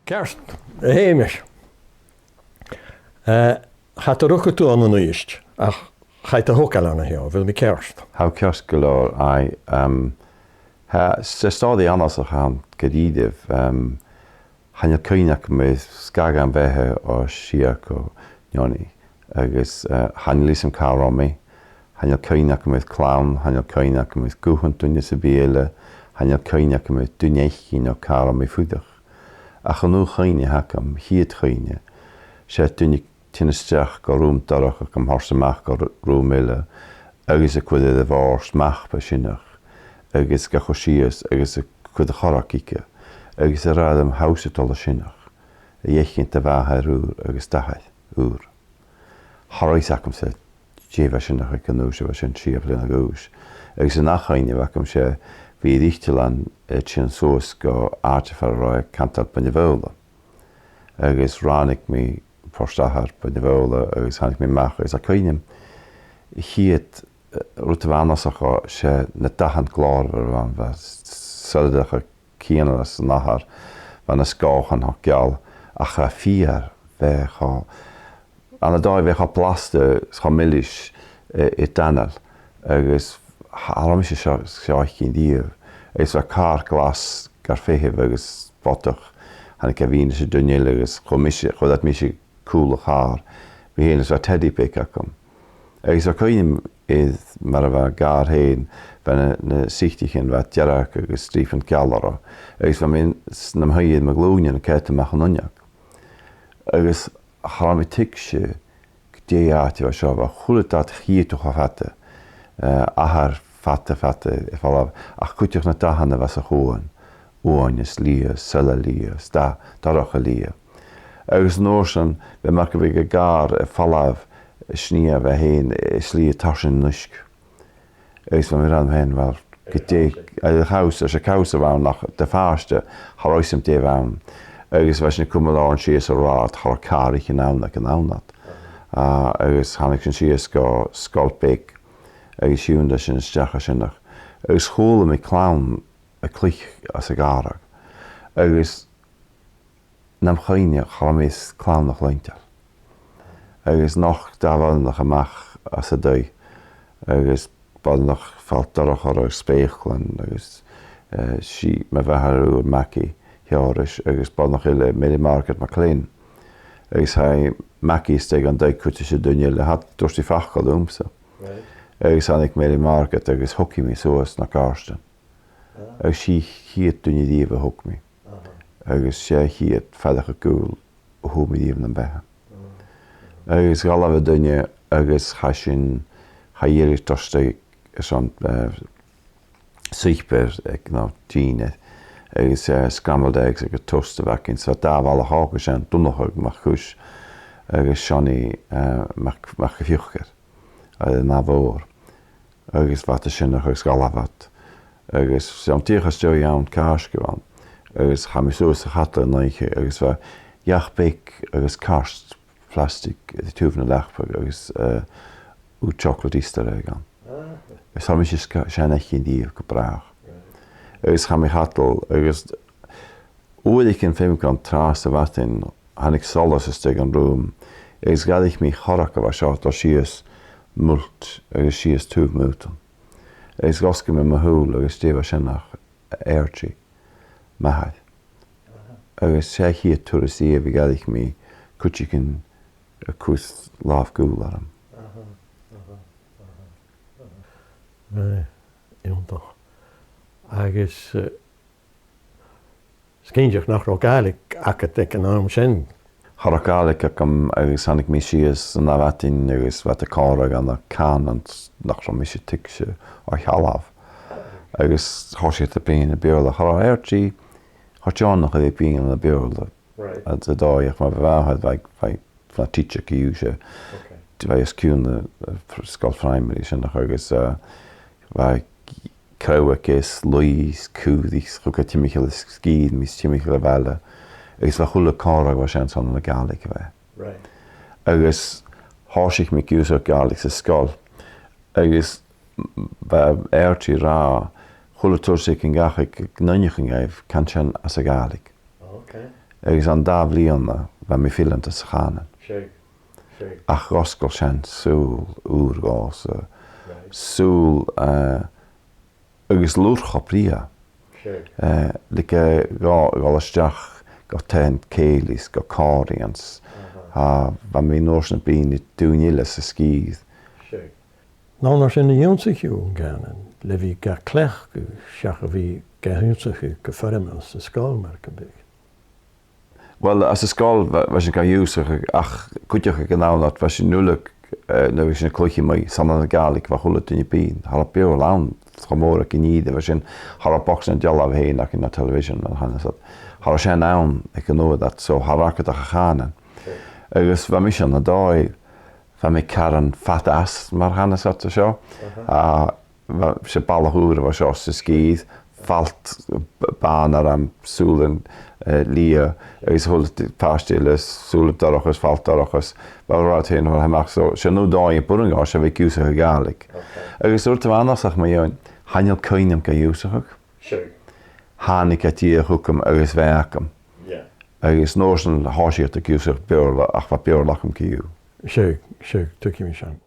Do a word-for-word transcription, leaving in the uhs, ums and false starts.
Ceart, a Sheumais. Eh, cha do rugadh tu ann an Uibhist, ach chaidh do thogail ann a sheo, a bheil mi ceart? Tha thu ceart gu leòr, aye, um, tha, 's e stòiridh annasach a th' ann gu dearbh, um, chan eil cuimhne agam air sgath dham bheatha o shìor gu neoni, agus, eh, chan eil fhios agam càit an robh mi, chan eil cuimhne agam air clann, chan eil cuimhne agam air guthan duine sam bith eile, chan eil cuimhne agam air duine eile no càit an robh mi a' fuireach. Ach an aon chuimhne a th' agam, a' chiad chuimhne, 's e duine a' tighinn a-steach gu rùm dorcha agam, a' toirt a-mach gu r-, rùm eile, agus a' cur air a' bhòrd mapa sineach, agus ga chur sìos, agus a' cur a chorrag thuige, agus ag ràdh rium, "Tha thusa a' dol a shineach, a dh'fhaicinn do mhàthair ùr agus d' athair ùr." Cha robh fhios agamsa dè bha sineach aig an aois a bha sin, sia bliadhna a dh'aois. Agus an ath chuimhne a bh' agam, 's e, bha Rìoghachd Ailean a' tighinn suas gu àite far an robh e a' cantainn Beinn na Faoghla. Agus ràinig mi Port Adhair, Beinn na Faoghla, agus thàinig mi a-mach, agus tha cuimhne agam, a' chiad, eh, rud a bh' annasach, 's e na dathan glòrmhor a bh' ann, bha s-, soilleir a' cianadh às an adhar, bha na sgòthan cho geal, ach a' feur, bha e cho, ann an dòigh bha e cho blasta, cho milis, eh, air d' anail, agus cha robh mise seo, seo fhaicinn riamh, agus bha càr glas gar feitheamh agus bodach, thàinig e a mhìneachadh duine eile agus chuir mise, chuir iad mise cùl a' chàr, mi fhèin is bha teddy beag agam. Agus tha cuimhne agam air mar a bha an càr fhèin, bha na, na suiteachan, bha dearg agus strìopan geal orra. Agus bha mi s-, nam shuidhe air mo ghlùinean a' coimhead a-mach an uinneag. Agus cha robh mi a' tuigsinn gu dè an t-àite a bha seo, bha a h-uile dad a chì thu cho fada, eh, athair fada, fada air falbh, ach cuideachd na dathan a bha sa chuan, uaine is liath, soilleir liath, is da-, dorcha liath. Agus an uair sin, bha e mar gum biodh an càr air falbh, a' snìomh e fhèin, a' slighe tarsainn an uisge. Agus bha mi ag ràdh rium fhèin, uill, gu dè, a, a chabhsair, 's e cabhsair a bh' ann ach do phàiste, cha robh fhios agam dè bh' ann. Agus bha sinn a' cumail oirnn sìos an rathad, cha robh càraichean ann aig an àm ud. Ah, agus thàinig sinn sìos gu sgoil bheag, agus thionndaidh sinn a-steach an sineach. Agus chuala mi clann a' cluich anns a' ghàrradh. Agus nam chuimhne, cha robh mi air clann a chluinntinn. Agus nochd dà bhoireannach a-mach às an taigh, agus boireannach falt dorcha agus speuclairean, agus, eh, 's i mo mhàthair ùr, Maggie Sheòrais, agus boireannach eile, Mary Margaret MacLean. Agus chaidh Maggie a-steach dhan taigh cuideachd ri duine eile, cha do thuirt i facal riumsa. Right. Agus thàinig Mary Margaret agus thog i mi suas na gàirdean. Ah. Agus 's i a' chiad duine a-riamh a thog mi. Aha. Agus 's e a' chiad faireachdainn gaoil a fhuair mi a-riamh nam bheatha. Mm. Agus dh'fhalbh an duine agus chaidh sinn, chaidh Eilean Tost airson, eh, suipear aig, no, dìnnear. Agus, eh, scrambled eggs agus toast a bh' againn. So dà bhalach òg, 's e Donnchadh MacCuis agus Seonaidh, eh, Mac, Mac a' Phiocair, eh, na mhòr. Agus bha iad a' sineach agus dh'fhalbh iad. Agus 's ann dìreach às dèidh an Càisge a bh' ann. Agus chaidh mi suas a chadal an oidhche agus bha each beag agus cairt plastic air taobh na leapa agus, eh, ugh chocolate Easter egg ann. Ah. Is tha mise sca-, seann fhaicinn riamh gu bràth. Right. Agus chaidh mi a chadal agus uaireigin feumaidh gun tràth sa mhadainn, thàinig solas a-steach dhan rùm, agus dh'fhairich mi a' chorrag a bha seo a' dol sìos mult agus sìos taobh m' aodann. Agus dh'fhosgail mi mo shùil agus dè bha sin ach Eairdsidh, m' athair. Aha. Agus 's e a' chiad turas riamh a dh'fhairich mi cuideigin a' cur làmh-gaoil orm. Aha, aha, aha, aha. Eh, iongantach. Agus, eh, 'S cinnteach nach robh Gàidhlig agad aig an àm sin. Cha robh Gàidhlig agam agus thàinig mi sìos an ath mhadainn agus bha iad a' còmhradh ann an cànan nach robh mise a' tuigsinn o shealbh. Agus thòisich iad a' bruidhinn na Beurla. Cha robh Eairdsidh cho deònach air a bhith a' bruidhinn na Beurla. Right. Anns an dòigh, ach mar a bha m' athair, bha, bha bha e teacher co-dhiù, 's e. Ok. Bha e os cionn na, eh, pr-, sgoil phriomaraidh sin, ach agus, eh, bha crodh aige is laoigh is caoraich, is chuireadh e timcheall air sgìre, is timcheall air bhaile. Agus bha a h-uile còmhradh a bha sin, 's ann na Gàidhlig a bha e. Right. Agus thòisich mi ag ionnsachadh Gàidhlig sa sgoil. Agus bha Eairdsidh ag ràdh, a h-uile turas a thig an gachaidh, gun aithnicheadh e, can sin anns a' Ghàidhlig. Ok. Agus an dà bhliadhna bha mi fileanta sa chànan. Seadh, seadh. Ach dh'fhosgail sin sùil ùr dhòmhsa, right, sùil, eh, agus lurg cho brèagha. Seadh. Eh, like, eh, dhol, dhol a-steach gu taighean-cèilidh 's gu còmhraidhean 's, aha, a, bha mi an uair sin a' bruidhinn ri daoine eile sa sgìre. Seadh. An ann mar sin a dh'ionnsaich thu an cànan, le bhith ga cleachdadh, seach a bhith ga h-ionnsachadh gu foirmeil sa sgoil mar gum biodh? Well, anns an sgoil, bha, bha sinn ga h-ionnsachadh, ach cuideachd aig an àm ud, bha sinn uile, eh, nuair a bha sinn a' cluiche mu, 's ann anns a' Ghàidhlig a bha a h-uile duine a' bruidhinn. Cha robh Beurla ann cho mòr aig an ìre, bha sinn, cha robh bochd nan dealbh fhèin againn no television, mar a chanas iad. Cha robh sin ann aig an uair ud, so cha robh agad ach a' chànan. Agus bha mise ann an dòigh, bha mi caran fad às, mar a chanas iad an seo. Aha. A, bha, 's e balach ùr a bha seo sa sgìre, falt b-, bàn orm, sùilean, eh, liath, agus a h-uile pàirt eile, sùilean dorcha 's falt dorcha 's, bha rud fhèin a-mach, so 's e an aon dòigh a b' urrainn dhomh, 's e bhith ag ionnsachadh Gàidhlig. Okay. Agus rud a bh' annasach mu dheidhinn, chan eil cuimhne agam ga ionnsachadh. Sure. Thàinig e dìreach thugam agus bha e agam. Yeah. Agus an uair sin thòisich iad ag ionnsachadh Beurla, ach bha Beurla agam co-dhiù. Sure, sure, tuigidh mi sin.